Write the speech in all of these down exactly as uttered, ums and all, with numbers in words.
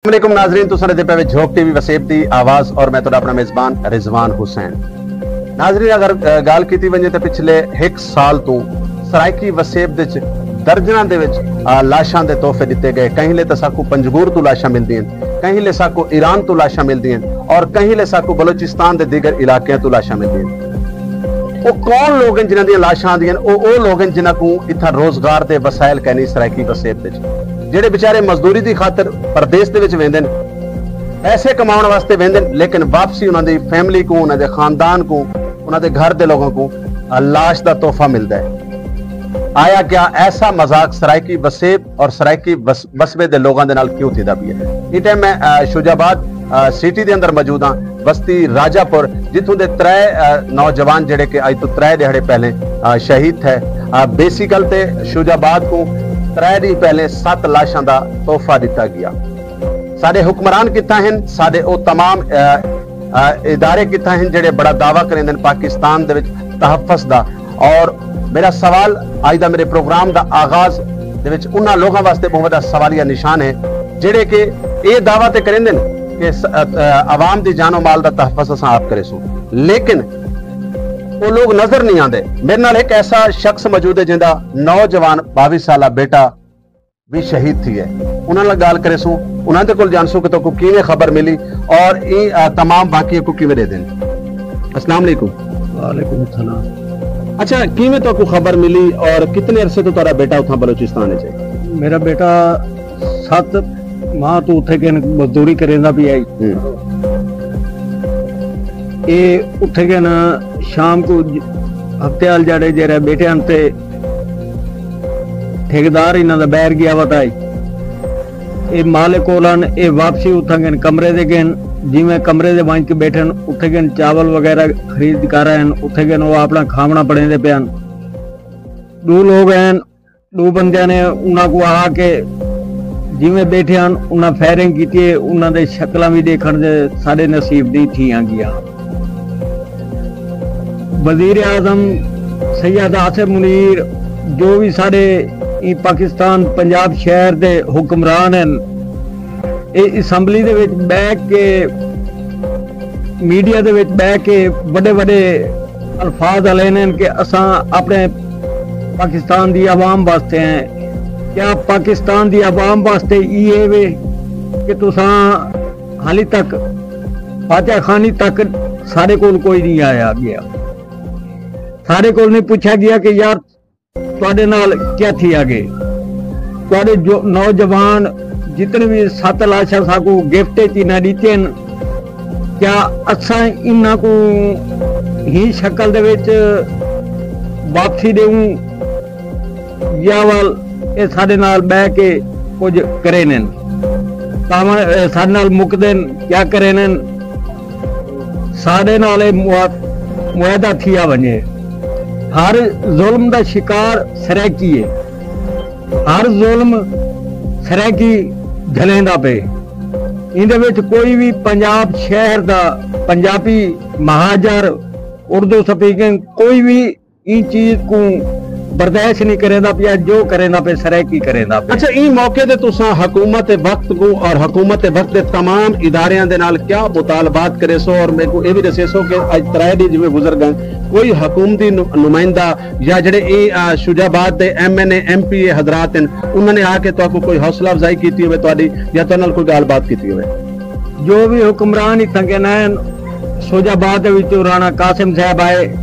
السلام علیکم ناظرین، تساں ݙیہدے پئے وے جھوک ٹی وی وسیب دی آواز اور میں تہاݙا اپݨا میزبان رضوان حسین۔ ناظرین، اگر، اے، ڳالھ کیتی ونڄے تاں پچھلے ہک سال توں سرائیکی وسیب دے وچ درجناں دے وچ، آ، لاشاں دے تحفے ݙتے ڳئے۔ کہیں لے تاں ساکوں پنجگور توں لاشاں ملدیاں ہن، کہیں لے ساکوں ایران توں لاشاں ملدیاں ہن اور کہیں لے ساکوں بلوچستان دے دیگر علاقیاں توں لاشاں ملدیاں ہن۔ او کون لوگ ہن جنہاں دیاں لاشاں آندیاں ہن؟ او، او لوگ ہن جنہاں کوں اتھاں روزگار دے وسائل کائنی سرائیکی وسیب دے وچ۔ جیڑھے بیچارے مزدوری دی خاطر پردیس دے وچ ویندن، پیسے کماوݨ واسطے ویندن، لیکن واپسی انہاں دی فیملی کوں، انہاں دے خاندان کوں، انہاں دے گھر دے لوگاں کوں لاش دا تحفہ ملدا ہے۔ آیا کیا ایسا مذاق سرائیکی وسیب اور سرائیکی وس-، وسبے دے لوگاں دے نال کیوں تھیندا پیا ہے؟ ایں ٹائم میں، آ، شجاع آباد، آ، سٹی دے اندر موجود ہاں، بستی راجہ پور، جتھوں دے ترے، آ، نوجوان جڑے کہ اج تو ترے ݙیہاڑے پہلے، آ، شہید تھئے۔ آ، بیسیکل تے شجاع آباد کوں ترے ݙینھ پہلے ست لاشاں دا تحفہ ݙتا ڳیا۔ ساݙے حکمران کتھاں ہن؟ ساݙے او تمام، آ، آ، ادارے کتھاں ہن جڑے بڑا دعویٰ کریندن پاکستان دے وچ تحفظ دا؟ اور میرا سوال اج دا میرے پروگرام دا آغاز دے وچ انہاں لوگاں واسطے بہت وݙا سوالیہ نشان ہے جڑے کہ اے دعویٰ تے کریندن کہ س-، آ، آ، عوام دی جان و مال دا تحفظ اساں آپ کریسوں، لیکن او لوگ نظر نہیں آندے۔ میرے نال ہک ایسا شخص موجود ہے جیندا نوجوان ٻاویہہ سالہ بیٹا وی شہید تھی ہے۔ انہاں نال ڳالھ کریسوں، انہاں دے کول جانسوں کہ تہاکوں کیویں خبر ملی اور ایں، آ، تمام واقعے کوں کیویں ݙیہدن۔ السلام علیکم۔ وعلیکم السلام۔ اچھا، کیویں تہاکوں خبر ملی اور کتنے عرصے توں تہاݙا بیٹا اتھاں بلوچستان وچ ہے؟ میرا بیٹا ست ماہ توں اتھے کن مزدوری کریندا پیا ہے۔ ہوں۔ اے اتھے کن شام کوں ج-، ہفتے آل جاڑے جیرے بیٹھے ہن تے ٹھیکیدار انہاں دا ٻاہر ڳیا وتا ہے۔ اے مالک کول ہن، اے واپسی اتھاں ڳئن کمرے دے ڳئن، جیویں کمرے دے ونڄ کے ٻیٹھن، اتھے ڳئن چاول وغیرہ خرید کر آئن، اتھے ڳئن او اپݨا کھاوݨا بݨیندے پئے ہن۔ ݙو لوگ ہن، ݙو بندیاں نے انہاں کوں آہا کہ جیویں ٻیٹھے ہن، انہاں فائرنگ کیتی ہے، انہاں دے شکلاں وی ݙیکھݨ دے ساݙے نصیب نہیں تھیاں ڳیاں۔ وزیر اعظم سید آصف منیر جو وی ساݙے ایں پاکستان پنجاب شہر دے حکمران ہن، اے اسمبلی دے وچ ٻہہ کے، میڈیا دے وچ ٻہہ کے وݙے وݙے الفاظ ہلیندن کہ اساں اپݨے پاکستان دی عوام واسطے ہیں۔ کیا پاکستان دی عوام واسطے ایہے وے کہ تساں حالی تک فاتحہ خوانی تک ساݙے کول کوئی نہیں آیا ڳیا؟ ساݙے کول نہیں پچھا ڳیا کہ یار تہاݙے نال کیا تھیا ڳئے؟ تہاݙے جو نوجوان جتنے وی ست لاشاں ساکوں گفٹ اچ انہاں ݙتین، کیا اساں انہاں کوں ہی شکل دے وچ واپسی ݙیوں یا ول اے ساݙے نال ٻہہ کے کجھ کرینن؟ تاوݨ، اے، ساݙے نال مکدن کیا کرینن؟ ساݙے نال اے موا-، معاہدہ تھیا ونڄے۔ ہر ظلم دا شکار سرائیکی ہے۔ ہر ظلم سرائیکی جھلیندا پئے۔ ایندے وچ کوئی وی پنجاب شہر دا پنجابی، مہاجر، اردو سپیکنگ کوئی وی ایں چیز کوں برداشت نہیں کریندا پیا، جو کریندا پیا سرائیکی کریندا پیا۔ اچھا، ایں موقع تے تساں حکومت وقت کوں اور حکومت وقت دے تمام اداریاں دے نال کیا مطالبات کریسو اور میکوں اے وی ݙسیسو کہ اڄ ترائے ݙینھ جیویں گزر ڳئے، کوئی حکومتی نو-، نمائندہ یا جڑے ایں، آ، شجاع آباد دے ایم این اے، ایم پی اے حضرات ہن، انہاں نے آ کے تہاکوں کوئی حوصلہ افزائی کیتی ہوئے تہاݙی یا تہاݙے نال کوئی ڳالھ بات کیتی ہوئے؟ جو وی حکمران اتھاں کن آئن، شجاع آباد دے وچوں رانا قاسم صاحب آئے،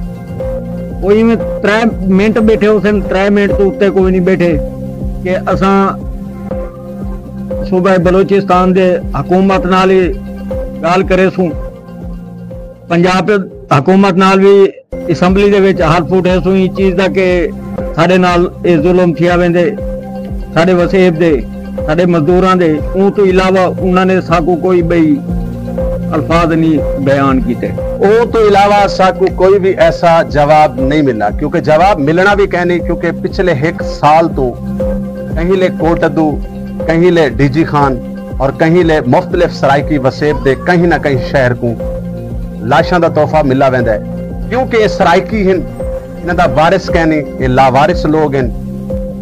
او ایویں ترے منٹ ٻیٹھے ہوسن، ترے منٹ توں اتے کوئی نہیں ٻیٹھے کہ اساں صوبہ بلوچستان دے حکومت نال ہی ڳالھ کریسوں، پنجاب حکومت نال وی اسمبلی دے وچ حلف اٹھیسوں ایں چیز دا کہ ساݙے نال اے ظلم تھیا ویندے، ساݙے وسیب دے، ساݙے مزدوراں دے۔ اوں توں علاوہ انہاں نے ساکوں کوئی ٻئی الفاظ نہیں بیان کیتے۔ اوں توں علاوہ ساکوں کوئی وی ایسا جواب نہیں ملا، کیونکہ جواب ملݨا وی کائنی، کیونکہ پچھلے ہک سال توں کہیں لے کوٹ ادو، کہیں لے ڈی جی خان اور کہیں لے مختلف سرائیکی وسیب دے کہیں نہ کہیں شہر کوں لاشاں دا تحفہ ملا ویندا ہے، کیونکہ اے سرائیکی ہن، انہاں دا وارث کائنی، اے لاوارث لوگ ہن،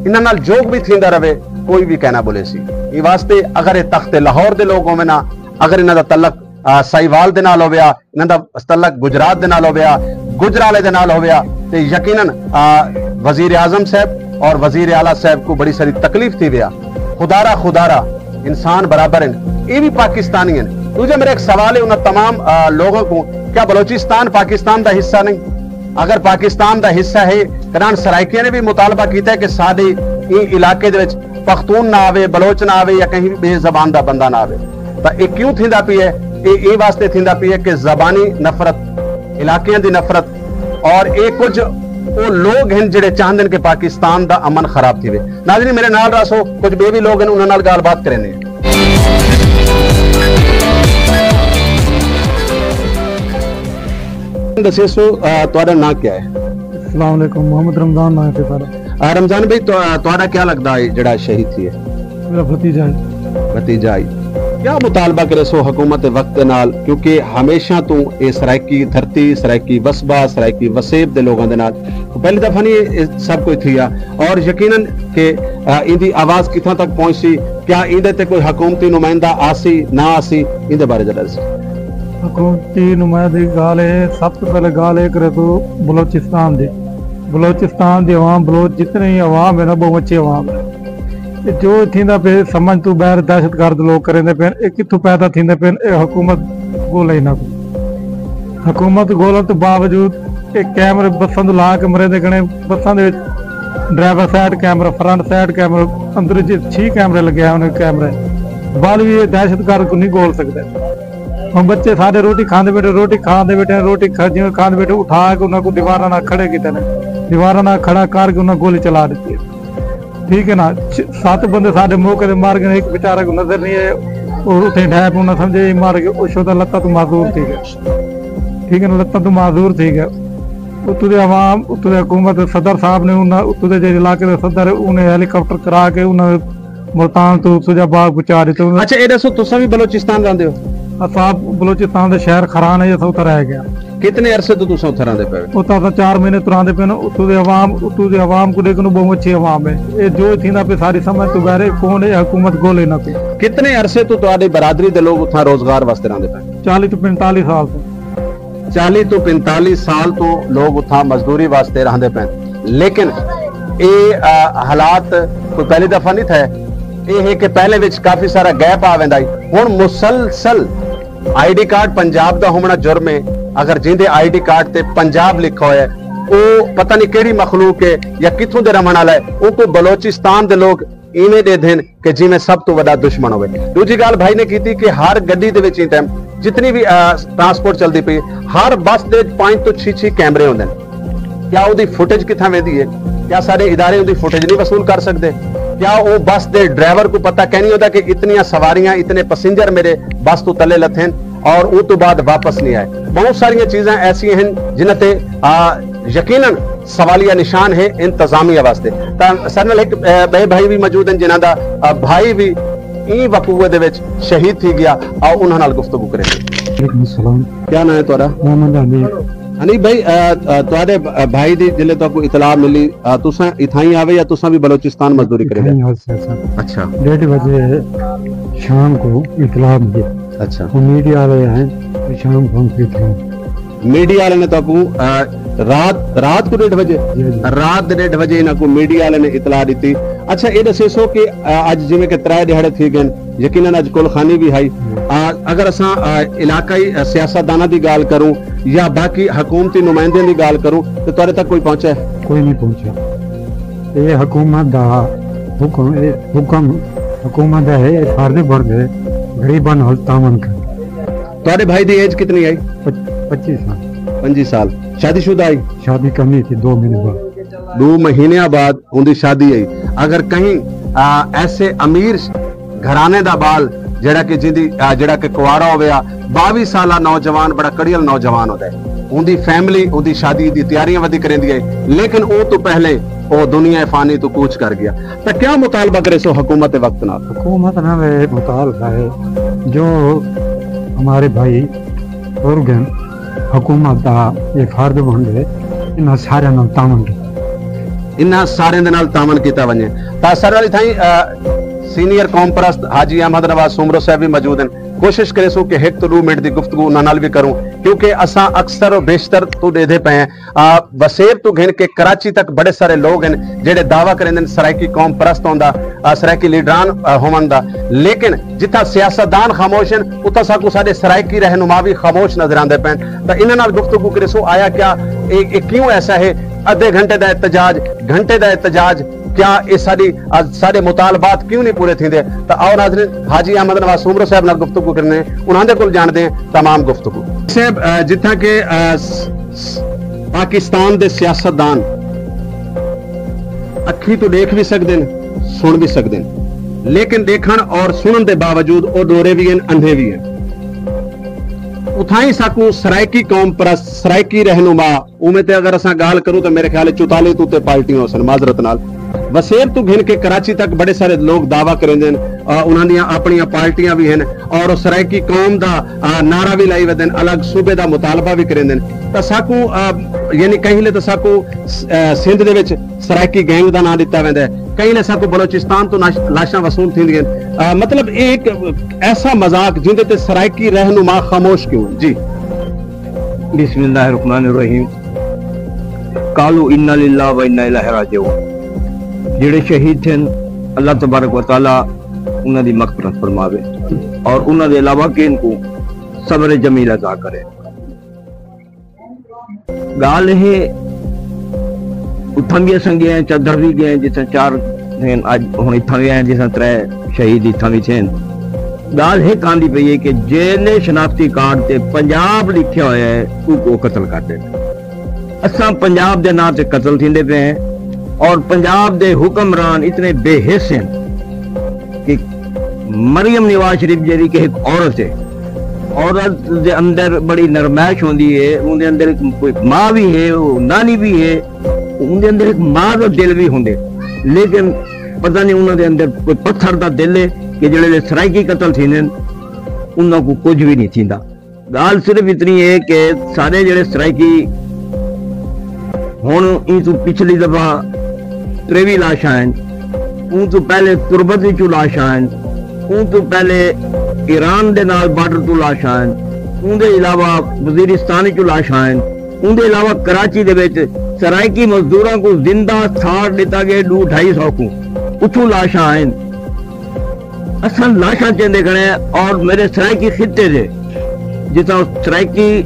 انہاں نال جوگ وی تھیندا رہے، کوئی وی کائنا ٻولیسی۔ ایں واسطے اگر اے تخت لاہور دے لوگ ہوون نا، اگر انہاں دا تعلق آ، ساہیوال دے نال ہویا، انہاں دا تعلق گجرات دے نال ہویا، گجرالے دے نال ہویا، تے یقیناً آ، وزیر اعظم صاحب اور وزیر اعلیٰ صاحب کو بڑی ساری تکلیف تھی ویا۔ خدارا خدارا انسان برابر ہیں، اے بھی پاکستانی ہیں۔ دوجا میرا ایک سوال ہے انہاں تمام آ، لوگوں کو، کیا بلوچستان پاکستان دا حصہ نہیں؟ اگر پاکستان دا حصہ ہے، کنان سرائیکیاں نے بھی مطالبہ کیتا ہے کہ ساڈے ایں علاقے دے وچ پختون نہ آوے، بلوچ نہ آوے یا کہیں ٻئے زبان دا بندہ نہ آوے۔ تاں اے کیوں تھیندا پئی ہے؟ اے ایں واسطے تھیندا پئی ہے کہ زبانی نفرت، علاقیاں دی نفرت، اور اے کجھ او لوگ ہن جڑے چاہندن کہ پاکستان دا امن خراب تھیوے۔ ناظرین، میرے نال رہسو، کجھ ٻئے وی لوگ ہن، انہاں نال ڳالھ بات کریندے ہیں۔ دسیسو، آ، تہاݙا ناں کیا ہے؟ السلام علیکم، محمد رمضان ناں ہے سارا۔ آ، رمضان بھائی، تو، آ، تہاݙا کیا لڳدا ہے جڑا شہید تھی ہے؟ میرا بھتیجا ہے۔ بھتیجا ہے۔ کیا مطالبہ کریسو حکومت وقت دے نال؟ کیونکہ ہمیشہ تو اے سرائیکی دھرتی، سرائیکی وسبا، سرائیکی وسیب دے لوگاں دے نال پہلی دفعہ نہیں اے سب کچھ تھیا، اور یقیناً کہ، آ، ایندی آواز کتھاں تک پہنچسی، کیا ایندے تے کوئی حکومتی نمائندہ آسی، نہ آسی، ایندے بارے ذرا ݙسو۔ حکومتی نمائندے دی ڳالھ ہے، سب توں پہلے ڳالھ ہے کرے تو بلوچستان دی، بلوچستان دی عوام، بلوچ جتنے ہی عوام ہے نا، بہت اچھی عوام ہے۔ اے جو تھیندا پئے سمجھ توں ٻاہر، دہشت گرد لوگ کریندے پئے، اے کتھوں پیدا تھیندے پئے، اے حکومت ڳولے ہی نہ کوئی۔ حکومت ڳولݨ توں باوجود اے کیمرے بساں توں لا کے مریندے کھڑے، بساں دے وچ ڈرائیور سائیڈ کیمرہ، فرنٹ سائیڈ کیمرہ، اندر جی چھی کیمرے لڳے ہوئے نے کیمرے، ول وی اے دہشت گرد کوں نہیں ڳول سڳدے۔ ہݨ بچے ساݙے روٹی کھاندے ٻیٹھے، روٹی کھاندے ٻیٹھے، روٹی کھا-، جیویں کھاندے ٻیٹھے، اٹھا کے انہاں کوں دیواراں نال کھڑے کیتے نے، دیواراں نال کھڑا کر کے انہاں گولی چلا ݙتی ہے۔ ٹھیک ہے نا، چھ-، ست بندے ساݙے موقع تے مر ڳئے، ہک بیچارہ کوں نظر نہیں آئے، او اتھے ڈھے پئے، انہاں سمجھے اے مر ڳئے، او شودا لتاں توں معذور تھی ڳئے۔ ٹھیک ہے نا، لتاں توں معذور تھی ڳئے۔ اتوں دے عوام، اتوں دے حکومت، صدر صاحب نے انہاں، اتوں دے جیڑھے علاقے دے صدر ہے، انہیں ہیلی کاپٹر کرا کے انہاں ملتان توں سجا باغ پہنچا ݙتے۔ اچھا، اے ݙسو، تساں وی بلوچستان رہندے ہو؟ اساں بلوچستان دے شہر خران ہے، اساں اتھاں رہ ڳئے۔ کتنے عرصے توں تساں اتھاں رہندے پئے ہو؟ اتھاں اساں چار مہینے توں رہندے پئے ہن۔ اتھوں دے عوام، اتھوں دے عوام کوں ݙیکھو، بہت اچھی عوام ہے۔ اے جو تھیندا پئے ساری سمجھ توں ٻاہر ہے، کون ہے حکومت ڳولے نہ کوئی۔ کتنے عرصے توں تہاݙی برادری دے لوگ اتھاں روزگار واسطے رہندے پئے ہن؟ چالیس توں پینتالیس سال توں۔ چالیس توں پینتالیس سال توں لوگ اتھاں مزدوری واسطے رہندے پئے ہن، لیکن اے، آ، حالات کوئی پہلی دفعہ نہیں تھئے۔ اے ہے کہ پہلے وچ کافی سارا گیپ آ ویندا ہئی۔ ہݨ مسلسل آئی ڈی کارڈ پنجاب دا ہووݨا جرم ہے۔ اگر جیندے آئی ڈی کارڈ تے پنجاب لکھا ہویا ہے، او پتہ نہیں کیڑھی مخلوق ہے یا کتھوں دے رہوݨ والا ہے، اونکوں بلوچستان دے لوگ ایویں ݙیدھن کہ جیویں سب توں وݙا دشمن ہووے۔ ݙوجھی ڳالھ بھائی نے کیتی کہ ہر گݙی دے وچ ایں ٹائم جتنی وی، آ، ٹرانسپورٹ چلدی پئی، ہر بس دے وچ پنج توں چھی چھی کیمرے ہوندن۔ کیا اوندی فوٹیج کتھاں ویندی ہے؟ کیا ساݙے ادارے اوندی فوٹیج نہیں وصول کر سڳدے؟ کیا او بس دے ڈرائیور کوں پتہ کائنی ہوندا کہ اتنیاں سواریاں، اتنے پیسنجر میرے بس توں تلے لتھن اور اوں توں بعد واپس نہیں آئے؟ بہت ساریاں چیزاں ایسیاں ہن جنہاں تے، آ، یقیناً سوالیہ نشان ہے انتظامیہ واسطے۔ تاں ساݙے نال ہک، اے، ٻئے بھائی وی موجود ہن جنہاں دا، اے، بھائی وی ایں وقوعے دے وچ شہید تھی ڳیا۔ آؤ انہاں نال گفتگو کریں۔ وعلیکم السلام۔ کیا ناں ہے تہاݙا؟ محمد حنیف۔ حنیف بھائی، اے، اے، تہاݙے ب-، بھائی دی جلے تہاکوں اطلاع ملی، اے، تساں اتھائیں آوے یا تساں وی بلوچستان مزدوری کرے؟ اتھائیں آوے سر۔ اچھا۔ ݙیڈھ بجے شام کو اطلاع ملی۔ اچھا۔ وہ میڈیا والے ہیں، شام کو ہم پھر تھے۔ میڈیا والے نے تہاکوں، آ، رات، رات کو ݙیڈھ بجے؟ جی، جی۔ رات دے ݙیڈھ بجے انہاں کوں میڈیا والے نے اطلاع ݙتی۔ اچھا، اے ݙسیسو کہ، آ، اڄ جیویں کہ ترے ݙیہاڑے تھی ڳئن، یقیناً اڄ کل خوانی وی ہئی۔ جی۔ آ، اگر اساں، آ، علاقائی، آ، سیاستداناں دی ڳالھ کروں یا باقی حکومتی نمائندیاں دی ڳالھ کروں، تے تہاݙے تک کوئی پہنچا ہے؟ کوئی نہیں پہنچا۔ اے حکومت دا حکم، اے حکم حکومت دا ہے، اے فرض بݨدے غریباں نال تعاون کر۔ تہاݙے بھائی دی ایج کتنی ہئی؟ پچ-، پچیس سال۔ پنجی سال۔ شادی شدہ ہئی؟ شادی کرنی تھی دو مہینے بعد۔ ݙو مہینے بعد اوندی شادی ہئی۔ اگر کہیں، آ، ایسے امیر گھرانے دا ٻال جیڑھا کہ جیندی، آ، جیڑھا کہ کنوارا ہووے ہا، ٻاوی سالہ نوجوان بڑا کڑیل نوجوان ہوندا ہے۔ اوندی فیملی اوندی شادی دی تیاریاں ودی کریندی ہے، لیکن اوں توں پہلے او دنیا فانی توں کوچ کر ڳیا۔ تاں کیا مطالبہ کریسو حکومت وقت نال؟ حکومت نال اے مطالبہ ہے جو ہمارے بھائی ٹر ڳئن، حکومت دا اے فرض بݨدے انہاں ساریاں نال تعاون کیتا۔ انہاں ساریاں دے نال تعاون کیتا ونڄے۔ تاں سر والی تھائیں، آ، سینئر قوم پرست حاجی احمد نواز سومرو صاحب وی موجود ہن۔ کوشش کریسوں کہ ہک توں ݙو منٹ دی گفتگو انہاں نال وی کروں، کیونکہ اساں اکثر و بیشتر توں ݙیہدے پئے ہیں، آ، وسیب توں گھن کے کراچی تک بڑے سارے لوگ ہن جڑے دعویٰ کریندن سرائیکی قوم پرست ہوندا، آ، سرائیکی لیڈران، آ، ہوون دا، لیکن جتھاں سیاستدان خاموش ہن، اتھاں ساکوں ساݙے سرائیکی رہنما وی خاموش نظر آندے پئن۔ تاں انہاں نال گفتگو کریسوں، آیا کیا اے، اے کیوں ایسا ہے؟ ادھے گھنٹے دا احتجاج، گھنٹے دا احتجاج، کیا اے ساݙی، آ، ساݙے مطالبات کیوں نہیں پورے تھیندے؟ تاں آؤ ناظرین، حاجی احمد نواز سومرو صاحب نال گفتگو کرنے ہیں، انہاں دے کول جاݨدے ہیں تمام گفتگو۔ صاحب، آ، جتھاں کہ، آ، س-، س-، پاکستان دے سیاستدان اکھیں توں ݙیکھ وی سڳدن، سݨ وی سڳدن، لیکن ݙیکھݨ اور سݨݨ دے باوجود او ݙورے وی ہن، اندھے وی ہن۔ اتھائیں ساکوں سرائیکی قوم پرست، سرائیکی رہنما، اوویں تے اگر اساں ڳالھ کروں تاں میرے خیال اچ چوتالیس توں اتے پارٹیاں ہوسن، معذرت نال۔ وسیب توں گھن کے کراچی تک بڑے سارے لوگ دعویٰ کریندن، آ، انہاں دیاں اپݨیاں پارٹیاں وی ہن اور او سرائیکی قوم دا، آ، نعرہ وی لائی ودن، الگ صوبے دا مطالبہ وی کریندن۔ تاں ساکوں، آ، یعنی کہیں لے تاں ساکوں، آ، سندھ دے وچ سرائیکی گینگ دا ناں ݙتا ویندا ہے، کہیں لے ساکوں بلوچستان توں ناش-، لاشاں وصول تھیندیاں ہن۔ آ، مطلب، اے ہک ایسا مذاق جیندے تے سرائیکی رہنما خاموش کیوں ہن؟ جی۔ بسم اللہ الرحمن الرحیم۔ قالوا انا للہ و انا الیہ راجعون۔ جڑے شہید تھن، اللہ تبارک و تعالیٰ انہاں دی مغفرت فرماوے اور انہاں دے علاوہ کہیں کوں صبر جمیل عطا کرے۔ ڳالھ ہے، اتھاں وی اساں ڳئے ہیں، چادر وی ڳئے ہیں، جتھاں چار تھین، اڄ ہݨ اتھاں وی آئے ہیں، جتھاں ترے شہید اتھاں وی تھین۔ ڳالھ ہک آندی پئی ہے کہ جیندے شناختی کارڈ تے پنجاب لکھیا ہویا ہے، اوکوں قتل کر ݙیندے۔ اساں پنجاب دے ناں تے قتل تھیندے پئے ہیں اور پنجاب دے حکمران اتنے بے حس ہیں کہ مریم نواز شریف جیڑھی کہ ہک عورت ہے، عورت دے اندر بڑی نرمائش ہوندی ہے، اوندے اندر کوئی ماں وی ہے، او نانی وی ہے، اوندے اندر ہک ماں دا دل وی ہوندے، لیکن پتہ نہیں انہاں دے اندر کوئی پتھر دا دل ہے کہ جیڑھے ویلے سرائیکی قتل تھیندن، انہاں کوں کجھ وی نہیں تھیندا۔ ڳالھ صرف اتنی ہے کہ سارے جیڑھے سرائیکی ہݨ ایں توں پچھلی دفعہ تریوی لاشاں ہن، اوں توں پہلے تربت وچوں لاشاں ہن، اوں توں پہلے ایران دے نال بارڈر توں لاشاں ہن، اوں دے علاوہ وزیرستان وچوں لاشاں ہن، اوں دے علاوہ کراچی دے وچ سرائیکی مزدوراں کوں زندہ ساڑ ݙتا ڳئے، ݙو ڈھائی سو کوں، اتھوں لاشاں ہن۔ اساں لاشاں چیندے کھڑے ہیں اور میرے سرائیکی خطے دے جتھاں سرائیکی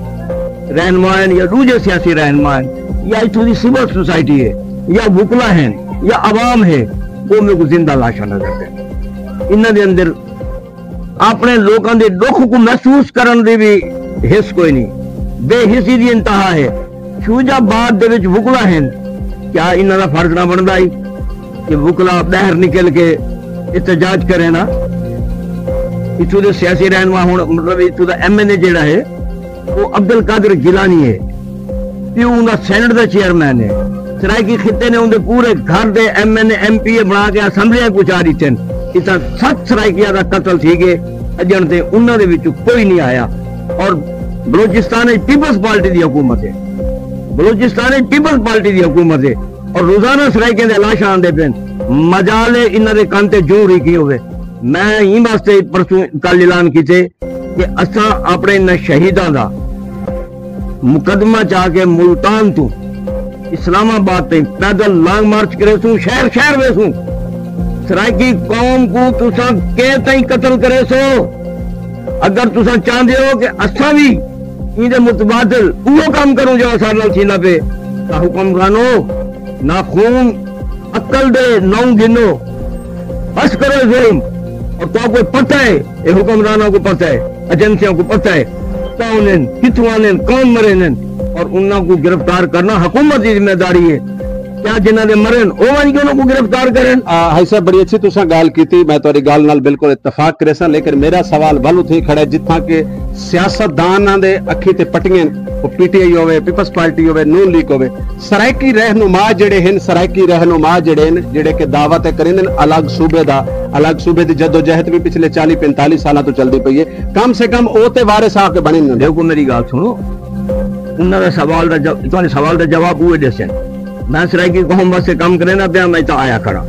رہنما ہیں یا ݙوجھے سیاسی رہنما ہیں یا اتھوں دی سول سوسائٹی ہے یا وکلا ہیں یا عوام ہے، وہ میرے کو زندہ لاشاں نظر دے۔ انہاں دے اندر اپݨے لوکاں دے ݙکھ کوں محسوس کرݨ دی وی حس کوئی نہیں، بے حسی دی انتہا ہے۔ شجاع آباد دے وچ وکلا ہن، کیا انہاں دا فرض نہ بݨدا ہئی کہ وکلا ٻاہر نکل کے احتجاج کرے نا؟ اتھوں دے سیاسی رہنما ہݨ، مطلب، اتھوں دا ایم این اے جیڑھا ہے، او عبدالقادر گیلانی ہے، پیو اوندا سینیٹ دا چیئرمین ہے۔ سرائیکی خطے نے اوندے پورے گھر دے ایم این اے، ایم پی اے بݨا کے اسمبلیاں پہنچا ݙتے ہن۔ اتھاں ست سرائیکیاں دا قتل تھی ڳئے، اڄݨ تے انہاں دے وچوں کوئی نہیں آیا۔ اور بلوچستان وچ پیپلز پارٹی دی حکومت ہے، بلوچستان وچ پیپلز پارٹی دی حکومت ہے، اور روزانہ سرائیکیاں دے لاشاں آندے پئن۔ مجال ہے انہاں دے کن تے جوں ریکی ہووے۔ میں ایں واسطے پرسوں کل اعلان کیتے کہ اساں اپݨے انہاں شہیداں دا مقدمہ چا کے ملتان توں اسلام آباد تائیں پیدل لانگ مارچ کریسوں، شہر شہر ویسوں۔ سرائیکی قوم کوں تساں کے تائیں قتل کریسو؟ اگر تساں چاہندے ہو کہ اساں وی ایندے متبادل اوہو کم کروں جو اساݙے نال تھیندا پئے، تاں حکمرانو، ناخون عقل دے نوں گھنو، بس کرو ظلم۔ اور تہاکوں پتہ ہے، اے حکمراناں کوں پتہ ہے، ایجنسیاں کوں پتہ ہے، کون ہن، کتھوں آندے ہن، کون مریندے ہن، اور انہاں کوں گرفتار کرنا حکومت دی ذمہ داری ہے۔ کیا جنہاں دے مرن، او ونڄ کے انہاں کوں گرفتار کرن؟ آ، حاجی صاحب، بڑی اچھی تساں ڳالھ کیتی، میں تہاݙی ڳالھ نال بالکل اتفاق کریساں، لیکن میرا سوال ول اتھے کھڑا ہے جتھاں کہ سیاستداناں دے اکھیں تے پٹیاں ہن، او پی ٹی آئی ہووے، پیپلز پارٹی ہووے، نون لیگ ہووے، سرائیکی رہنما جڑے ہن، سرائیکی رہنما جڑے ہن، جڑے کہ دعویٰ تے کریندن الگ صوبے دا، الگ صوبے دی جدوجہد وی پچھلے چالیہہ پنجتالیہہ سالاں توں چلدی پئی ہے، کم سے کم او تے وارث آ کے بݨن۔ ݙیکھو میری ڳالھ سݨو، انہاں دا سوال دا جو-، تہاݙے سوال دا جواب اوہے ݙیسن۔ میں سرائیکی قوم واسطے کم کریندا پیاں، میں اتھاں آیا کھڑا۔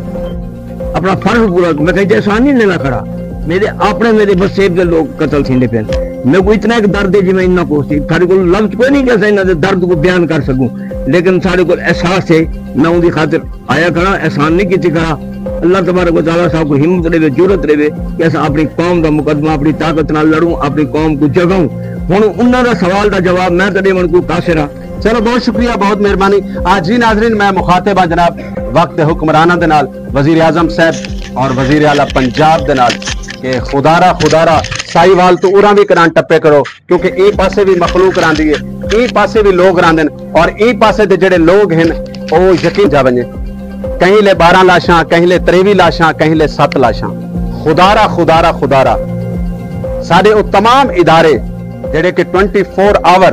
اپݨا فرض پورا، میں کہیں احسان نہیں لینا کھڑا۔ میرے اپݨے، میرے وسیب دے لوگ قتل تھیندے پئے۔ میرے کو اتنا ایک درد ہے جی، میں انہاں کو سی، ساݙے کول لفظ کوئی نہیں کہ اساں انہاں دے درد کو بیان کر سکوں، لیکن ساݙے کول احساس ہے۔ میں ان دی خاطر آیا کھڑا، احسان نہیں کیتی کھڑا۔ اللہ تبارک و تعالیٰ صاحب کو ہمت ݙیوے، جرأت ݙیوے کہ اساں اپݨی قوم دا مقدمہ اپݨی طاقت نال لڑوں، اپݨی قوم کو جگاؤں۔ ہݨ انہاں دا سوال دا جواب میں تے ݙیوݨ کو قاصر ہاں۔ چلو، بہت شکریہ، بہت مہربانی۔ آ جی ناظرین، میں مخاطب ہاں جناب وقت دے حکمراناں دے نال، وزیر اعظم صاحب اور وزیر اعلیٰ پنجاب دے نال کہ خدارا، خدارا، ساہیوال تو اراں وی کران ٹپے کرو، کیونکہ ایں پاسے وی مخلوق راندی ہے، ایں پاسے وی لوگ راندن، اور ایں پاسے دے جڑے لوگ ہن، او یقین جا ونجے، کہیں لے بارہ لاشاں، کہیں لے تریوی لاشاں، کہیں لے ست لاشاں۔ خدارا، خدارا، خدارا، ساڈے او تمام ادارے جڑے کہ ٹوئنٹی فور آور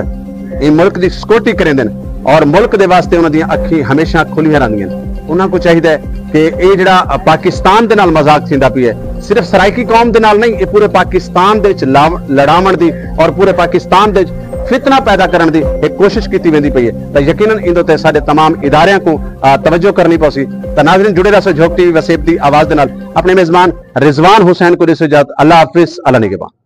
ایں ملک دی سکیورٹی کریندن اور ملک دے واسطے انہاں دیاں اکھیں ہمیشہ کھلیاں رہندیاں، انہاں کو چاہیدا ہے کہ اے جڑا پاکستان دے نال مذاق تھیندا پیا ہے، صرف سرائیکی قوم دے نال نہیں، اے پورے پاکستان دے وچ لاو-، لڑاوݨ دی اور پورے پاکستان دے وچ فتنہ پیدا کرݨ دی ایک کوشش کیتی ویندی پئی ہے۔ تاں یقیناً ایندے تے ساڈے تمام اداریاں کو، آ، توجہ کرنی پوسی۔ تاں ناظرین، جڑے رہسو جھوک ٹی وی وسیب دی آواز دے نال۔ اپنے میزبان رضوان حسین کو ݙیسو اجازت۔ اللہ حافظ، اللہ نگہبان۔